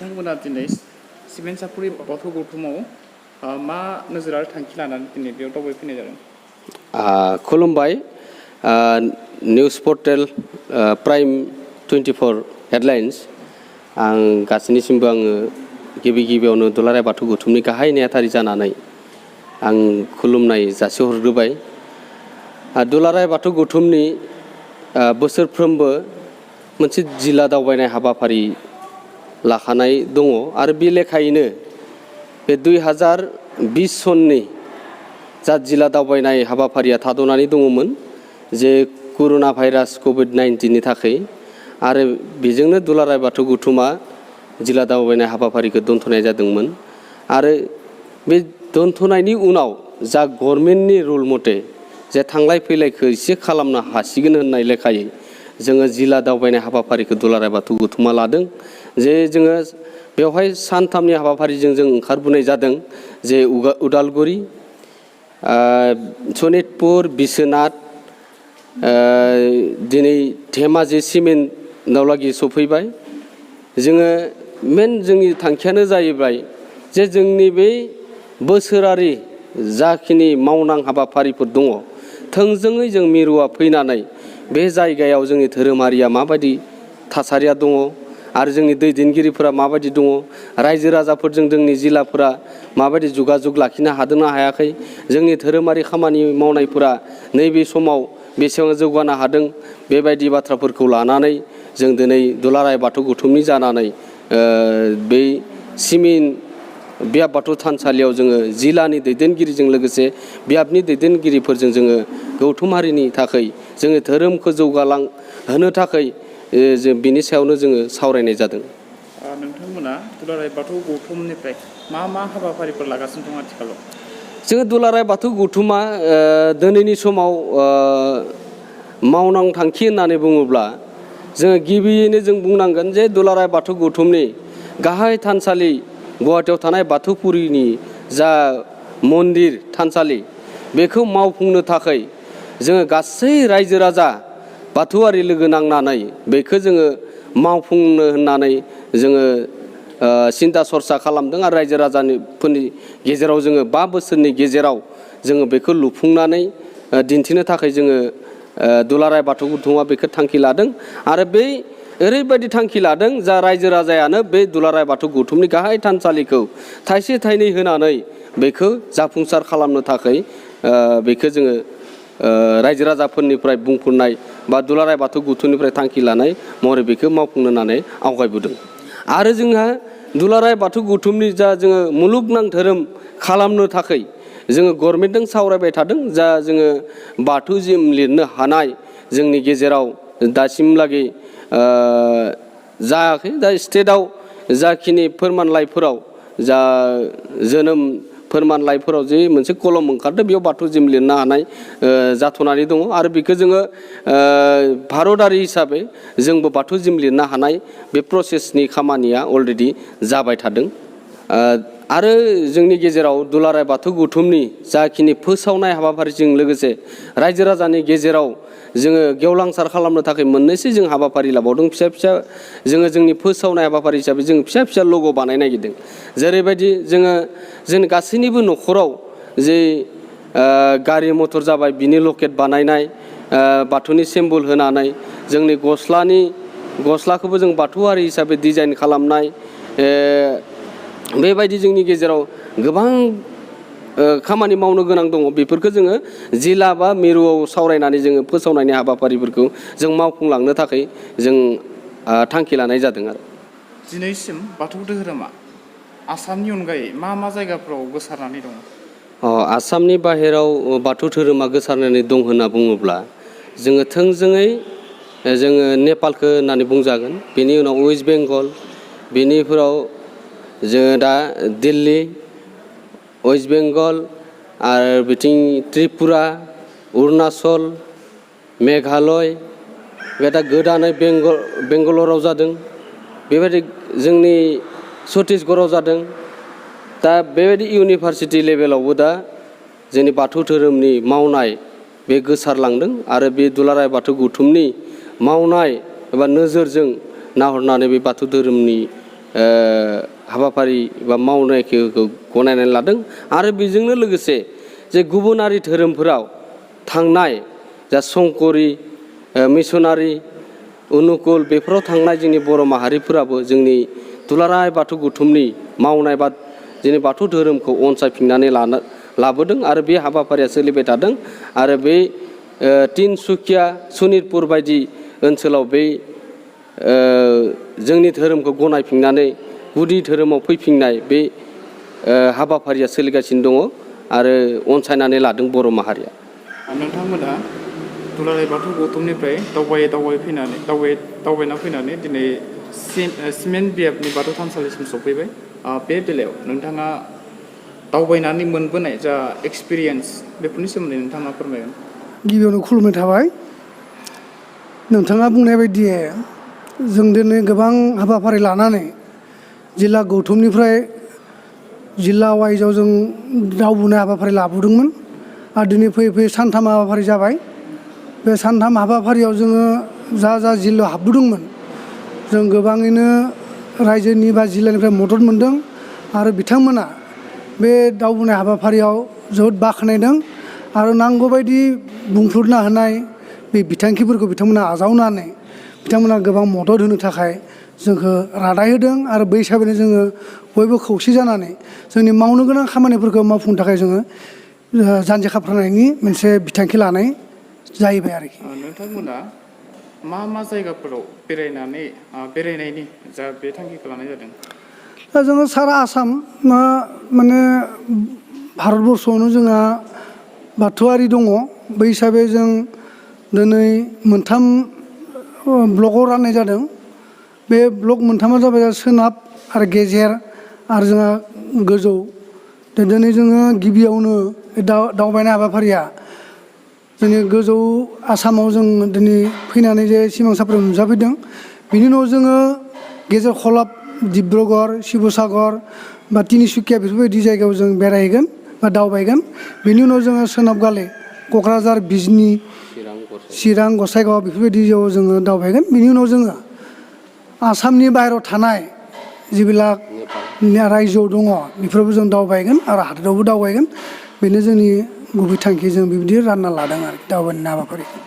नोंथांमोना दिनै सिमेन्ट सापरि बाथौ गौथुमाव मा नोजोर आरो थांखि लानानै दिनै बेयाव दावबायफैनाय जादों? खुलुमबाय। निउस पर्टेल प्राइम 24 हेडलाइन्स आं गासैनिसिमबो आङो गिबियावनो दुलाराय बाथौ गौथुमनि गाहाय नेहाथारि जानानै आं खुलुमनाय जासिहरग्रोबाय। दुलाराय बाथौ गौथुमनि बोसोरफ्रोमबो मोनसे जिल्ला दावबायनाय हाबाफारि लाखानाय दङ आरो बे लेखायैनो बे 2020 सननि जा जिल्ला दावबायनाय हाबाफारिया थाद'नानै दङमोन जे कर'ना भाइरास COVID-19नि थाखाय आरो बेजोंनो दुलाराय बाथौ गौथुमा जिल्ला दावबायनाय हाबाफारिखौ दोनथ'नाय जादोंमोन आरो बे दोनथ'नायनि उनाव जा गभर्नमेन्टनि रुल मथे जे थांलाय फैलायखौ एसे खालामनो हासिगोन होननाय लेखायै जोङो जिल्ला दावबायनाय हाबाफारिखौ दुलाराय बाथौ गौथुमा लादों। जे जोङो बेवहाय सानथामनि हाबाफारिजों जों ओंखारबोनाय जादों जे उदालगुरि, सनितपुर, बिश्वनाथ, दिनै धेमाजिसिम दावलागि सफैबाय। जोङो जोंनि थांखियानो जाहैबाय जे जोंनि बे बोसोरारि जाखिनि मावनां हाबाफारिफोर दङ थोंजोङै जों मिरुआ फैनानै बे जायगायाव जोंनि धोरोमारिया माबायदि थासारिया दङ आरो जोंनि दैदेनगिरिफोरा माबायदि दङ, रायजो राजाफोरजों जोंनि जिल्लाफोरा माबायदि जगाजग लाखिनो हादोंना हायाखै, जोंनि धोरोमारि खामानि मावनायफोरा नैबे समाव बेसेबां जौगानो हादों, बेबायदि बाथ्राफोरखौ लानानै जों दिनै दुलाराय बाथौ गौथुमनि जानानै बै सिमिन बियाब बाथौ थानसालियाव जोङो जिल्लानि दैदेनगिरिजों लोगोसे बियाबनि दैदेनगिरिफोरजों जोङो गौथुमारिनि थाखाय जोङो धोरोमखौ जौगालां होनो थाखाय जों बिनि सायावनो जोङो सावरायनाय जादों। नोंथांमोना दुलाराय बाथौ गौथुमनिफ्राय मा हाबाफारिफोर लागासिनो दं आथिखालाव? जोङो दुलाराय बाथौ गौथुमा दिनैनि समाव मावनां थांखि होननानै बुङोब्ला जोङो गिबियैनो जों बुंनांगोन जे दुलाराय बाथौ गौथुमनि गाहाय थानसालि गुवाहाटियाव थानाय बाथौफुरिनि जा मन्दिर थानसालि बेखौ मावफुंनो थाखाय जोङो गासै रायजो राजा बाथौआरि लोगो नांनानै बेखौ जोङो मावफुंनो होननानै जोङो सिन्था सरसा खालामदों आरो रायजो राजाफोरनि गेजेराव जोङो 5 बोसोरनि गेजेराव जोङो बेखौ लुफुंनानै दिन्थिनो थाखाय जोङो दुलाराय बाथौ गौथुमा बेखौ थांखि लादों आरो बे ओरैबायदि थांखि लादों जा रायजो राजायानो बे दुलाराय बाथौ गौथुमनि गाहाय थानसालिखौ थाइसे थाइनै होनानै बेखौ जाफुंसार खालामनो थाखाय बेखौ जोङो रायजो राजाफोरनिफ्राय बुंफोरनाय बा दुलाराय बाथौ गौथुमनिफ्राय थांखि लानाय महरै बेखौ मावफुंनो होननानै आवगायबोदों। आरो जोंहा दुलाराय बाथौ गौथुमनि जा जोङो मुलुगनां धोरोम खालामनो थाखाय जोङो गभर्नमेन्टजों सावरायबाय थादों जा जोङो बाथौजिम लिरनो हानाय जोंनि गेजेराव दासिमलागै जायाखै। दा स्टेटआव जाखिनि फोरमानलाइफोराव जा जोनोम फोरमानलाइफोराव जे मोनसे कलम ओंखारदों बेयाव बाथौजिम लिरनो हानाय जाथ'नानै दङ आरो बेखौ जोङो भारतारि हिसाबै जोंबो बाथौजिम लिरनो हानाय बे प्रसेसनि खामानिया अलरेडि जाबाय थादों। आरो जोंनि गेजेराव दुलाराय बाथौ गौथुमनि जाखिनि फोसावनाय हाबाफारिजों लोगोसे रायजो राजानि गेजेराव जोङो गेवलांसार खालामनो थाखाय मोननैसो जों हाबाफारि लाबावदों फिसा फिसा जोङो जोंनि फोसावनाय हाबाफारि हिसाबै जों फिसा फिसा लग' बानायनो नागिरदों। जेरैबायदि जोङो जों गासैनिबो न'खराव जे गारि मथर जाबाय बिनि लकेट बानायनाय, बाथौनि सिम्बल होनानै जोंनि गस्लाखौबो जों बाथौआरि हिसाबै डिजाइन खालामनाय, बेबायदि जोंनि गेजेराव गोबां खामानि मावनो गोनां दङ। बेफोरखौ जोङो जिल्ला बा मिरुआव सावरायनानै जोङो फोसावनायनि हाबाफारिफोरखौ जों मावफुंलांनो थाखाय जों थांखि लानाय जादों। आरो दिनैसिम बाथौ धोरोमा आसामनि अनगायै मा जायगाफ्राव गोसारनानै दङ? आसामनि बाहेराव बाथौ धोरोमा गोसारनानै दं होनना बुङोब्ला जोङो थोंजोङै जोङो नेपालखौ होननानै बुंजागोन, बेनि उनाव वेस्ट बेंगल, बेनिफ्राव जोङो दा दिल्ली, वेस्ट बेंगल आरो बिथिं त्रिपुरा, अरुणाचल, मेघालय, बे दा गोदानै बेंगालराव जादों, बेबायदि जोंनि छत्तीसगढ़आव जादों। दा बेबायदि इउनिभारसिटि लेभेलावबो दा जोंनि बाथौ धोरोमनि मावनाय बे गोसारलांदों आरो बे दुलाराय बाथौ गौथुमनि मावनाय एबा नोजोरजों नाहरनानै बे बाथौ धोरोमनि हाबाफारि बा मावनायखौ गनायनानै लादों आरो बेजोंनो लोगोसे जे गुबुनारि धोरोमफोराव थांनाय जा संकरि मिसनारि अनुकुल बेफोराव थांनाय जोंनि बर' माहारिफोराबो जोंनि दुलाराय बाथौ गौथुमनि मावनाय बा जोंनि बाथौ धोरोमखौ अनसायफिननानै लाबोदों आरो बे हाबाफारिया सोलिबाय थादों आरो बे तिनसुकिया सनितपुर बायदि ओनसोलाव बे जोंनि धोरोमखौ गनायफिननानै गुदि धोरोमाव फैफिननाय बे हाबाफारिया सोलिगासिनो दङ आरो अनसायनानै लादों बर' माहारिया। नोंथांमोना दुलाराय बाथौ गौथुमनिफ्राय दावबायना फैनानै दिनै सिमेन्ट बियाबनि बाथौ थानसालिसिम सफैबाय। बे बेलायाव नोंथाङा दावबायनानै मोनबोनाय जा एक्सपिरियेन्स बेफोरनि सोमोन्दै नोंथाङा फोरमायगोन। गिबियावनो खुलुमनाय थाबाय। नोंथाङा बुंनाय बायदि जों दिनै गोबां हाबाफारि लानानै जिल्ला गौथुमनिफ्राय जिल्ला वाइजआव जों दावबायनाय हाबाफारि लाबोदोंमोन आरो दिनै फैयै फैयै सानथाम हाबाफारि जाबाय। बे सानथाम हाबाफारियाव जोङो जा जिल्लायाव हाबबोदोंमोन जों गोबाङैनो रायजोनि बा जिल्लानिफ्राय मदद मोनदों आरो बिथांमोना बे दावबायनाय हाबाफारियाव जोबोद बाख्नायदों आरो नांगौबायदि बुंफ्रुदना होनाय बे बिथांखिफोरखौ बिथांमोना आजावनानै बिथांमोना गोबां मदद होनो थाखाय जोंखौ रादाय होदों आरो बै हिसाबैनो जोङो बयबो खौसे जानानै जोंनि मावनो गोनां खामानिफोरखौ मावफुंनो थाखाय जोङो जानजि खाफ्रानायनि मोनसे बिथांखि लानाय जाहैबाय आरोखि। नोंथांमोना मा जायगाफोराव बेरायनायनि जा बे थांखिखौ लानाय जादों? दा जोङो सारा आसाम माने भारतबर्सआवनो जोंहा बाथौआरि दङ। बै हिसाबै जों दिनै मोनथाम ब्लकआव राननाय जादों। बे ब्लक मोनथामा जाबाय सोनाब आरो गेजेर आरो जोंहा गोजौ। दिनै जोङो गिबियावनो दावबायनाय हाबाफारिया जोंनि गोजौ आसामाव जों दिनै फैनानै जे सिमां साफ्राव नुजाफैदों। बिनि उनाव जोङो गेजेर खलाब डिब्रुगड़ शिबसागर बा तिनिसुकिया बेफोरबायदि जायगायाव जों बेरायहैगोन बा दावबायगोन। बिनि उनाव जोङो सोनाब गाले क'क्राझार बिजनि चिरां गसाइगाव बेफोरबायदियाव जोङो दावबायगोन। बिनि उनाव जोङो आसामनि बाहेरायाव थानाय जिবিলাক रायजोआव दङ बेफोरावबो जों दावबायगोन आरो हादोरावबो दावबायगोन। बेनो जोंनि गुबै थांखि। जों बिबायदि रानना लादों आरो दावबायनाय हाबाफारिखौ।